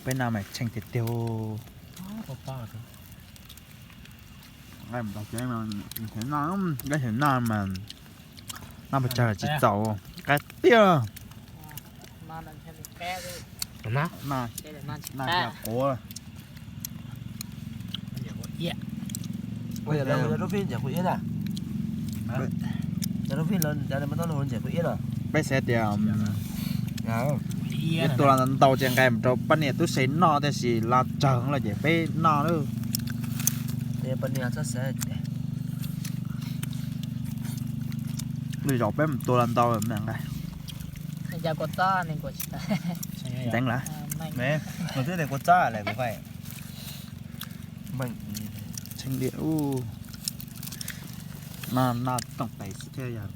Peb noj mas tsheej tiag tiag. Noj mas noj pes tsawg tsis txaus, qab tiag. Noj quav. Peb xav tias ib tug los ntau ces nqa mus rau poj niam tub se noj, tab sis los tsawg lawm ces peb noj lawm. Lwm zaus peb mus tua los ntau nqa. Ntev lawm. Tsheej diam ub. Noj tooj tes xwb thiaj yog.